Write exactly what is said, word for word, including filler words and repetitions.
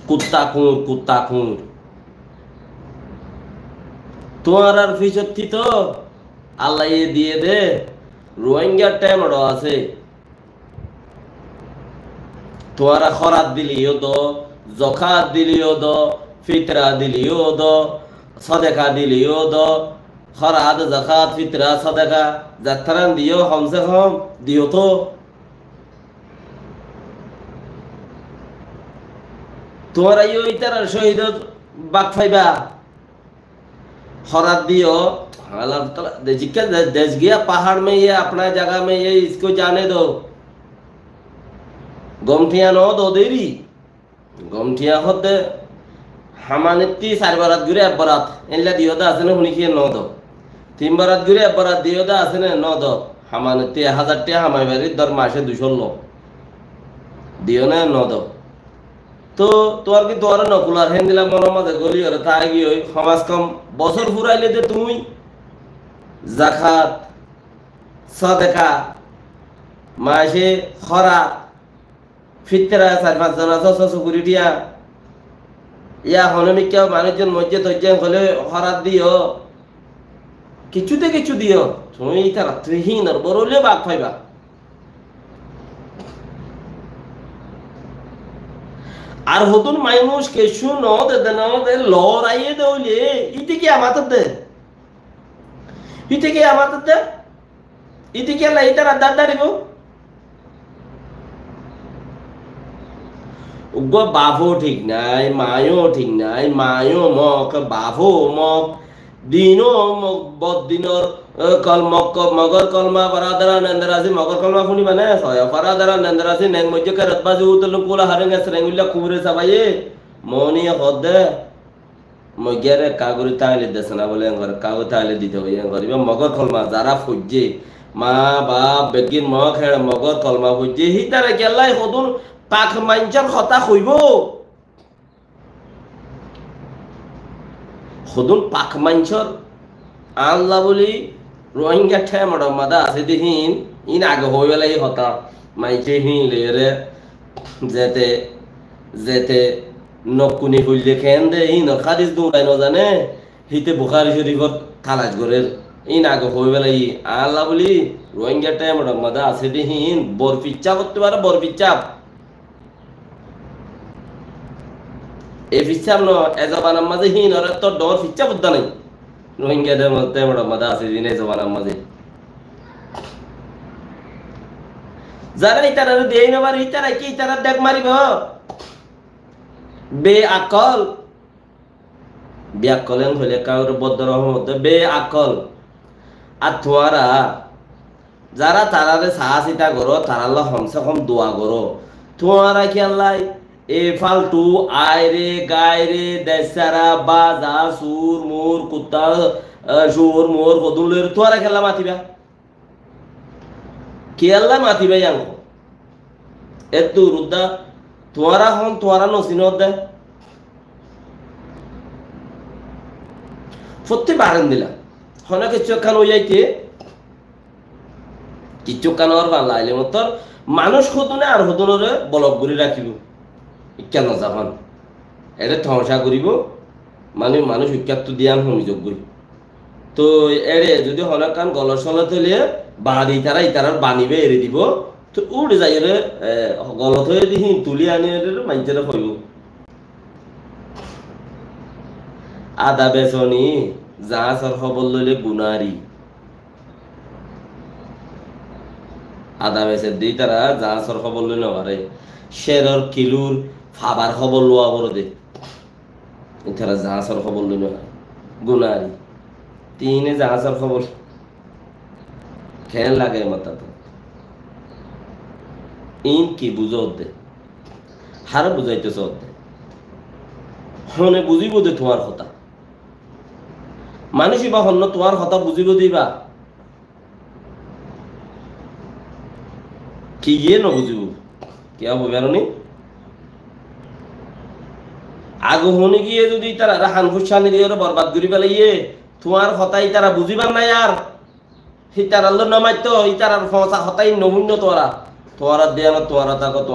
Kutta kuñr, kutta kuñr. Tuáñrar fisottí to Allaye diye de, Ruáingar thémoro asé. Tuáñra hórat dileyó do, zokát dileyó do, fitra dileyó do, sodeka dileyó do, hórat, zokát, fitra, sodeka, zattarán diyó, hom se hom diyó to. Tuáñra yó ítarar cóhidot bák faiba. Hórat diyó, Allah Taala, de zikka de-, dec giya pahar mein ye, apna jaga mein ye, isko jane do. Gom thiañ no do deri. Gom thiañ hoódde hamanittí sair borat gori ek borat, éilla diyó de asé né, huni kiyé no do. Tin borat gori ek borat diyó de asé né, no do. Hamanittí ek házar thiañ hamai fari dór, mace ducó lo. Diyó né, no do. To tuáñr ki duare no kular, héndilla monor maze goli gore tái giyói, hom se hom bosór furaile de tuñí zakat, sodeka, mace hórat, fitra, sair fañs zon asó, só só kuri thiañ, ya hono mikká manúic zon moijjé toijjé hoile hórat diyó, kissú de kissú diyó, tuñí ítarattú híinor boroulé bák faiba. Ar hodún manúic kessú no de, de no de, loraiye de óile, íte kiyé amat de? Íte kiyé amat de? Íte kiyé Allah ítarar dad daribo? Uggúa bafó thík nai, maiyó thík nai, maiyó mok, bafó mok, Dino mo-, boddinor, e, kol-, mok-, mogor kolma fora dara nendar así, mogor kolma fúniba né, soya fora dara nendar así, neng moijjé kerot bazi, utolum kula hareng es reng ulla kubure sabaye, moni hodde, moijjé re kaguri taile desana bole engor, kaguri taile dite hoiye engor, iba mogor kolma zara foijje, ma, baf, beggin mok here mogor kolma foijje, hítara gellai hodún pak maincor hotá hoibo. Hodún pak maincor, añálla buli Rohingya thémor maze asé de híin, híin age hoi félaiye hotá. Maince híin loiyóre zete, zete nokkuni fuille ken de, híinor hádis durai no zane, híte Bukhari Shorifor talac gorer. Híin age hoi félaiye, añálla buli Rohingya thémor maze asé de híin, bor ficcá gottó fare, bor ficcá. E ficcá no, e zobanar maze híinor etto dhoóñr ficcá fudda nai. Rohingya de mo-, thémor maze asé de híin e zobanar maze. Zara ítarare diyai no fare, ítara ki ítara dek maribo? Be-akkol. Be-akkol en hoile kaure boddo rohom de, be-akkol. Ar tuáñra zara tarare saá sita goró, taralla hom se hom dua goró. Tuáñra kiyólla e faltu aire gaire dec sára baza sur mur kutta, e, sur mur hodún loiyóre tuáñra kiyólla matiba? Kiyólla matiba yián hoó? Eddur udda tuáñra hon, tuáñra no sinó de. Fottí bar endilla. Hone kessú ekkán ói zaite, kessú ekkán ór fán laile mottor manúic hodúne ar hodúnore bolok gorí rakíbo. Ikká no zafán. Eçe tomacá goríbo, mani manúic uikkáttú diyan homi zoggói. Toi eçe zodi hono ekkán golot solot óile baade itara itarar banibe eri dibo, toi uçi zaiyóre, e, golot óiye de híin tuli aníyóre maincóre hoibo. Ada besoni, zañsor hóbor loile gunári. Ada besedde ítara zañsor hóbor loi no fare. Céror kilur fabar hóbor luwa fore de. Ítara zañsor hóbor loi no fare. Gunári. Tine zañsor hóbor. Ken lage matato? Ín ki buzó de? Hare buzaito só de? Hone buzibo de tuáñr hotá? Manúic iba honno tuáñr hotá buzibo de iba? Kiyé no buzibo? Kiyá bui baroni? Ago honi giyé zodi itarare han fuccani diyóre borbad gori félaiye, tuáñr hotá itara buzibar nai ar. Itaralloi no maitto, itarar foñsa hotá in no fúinno tuáñra. Tuáñra diyalot tuáñra táko, tuáñra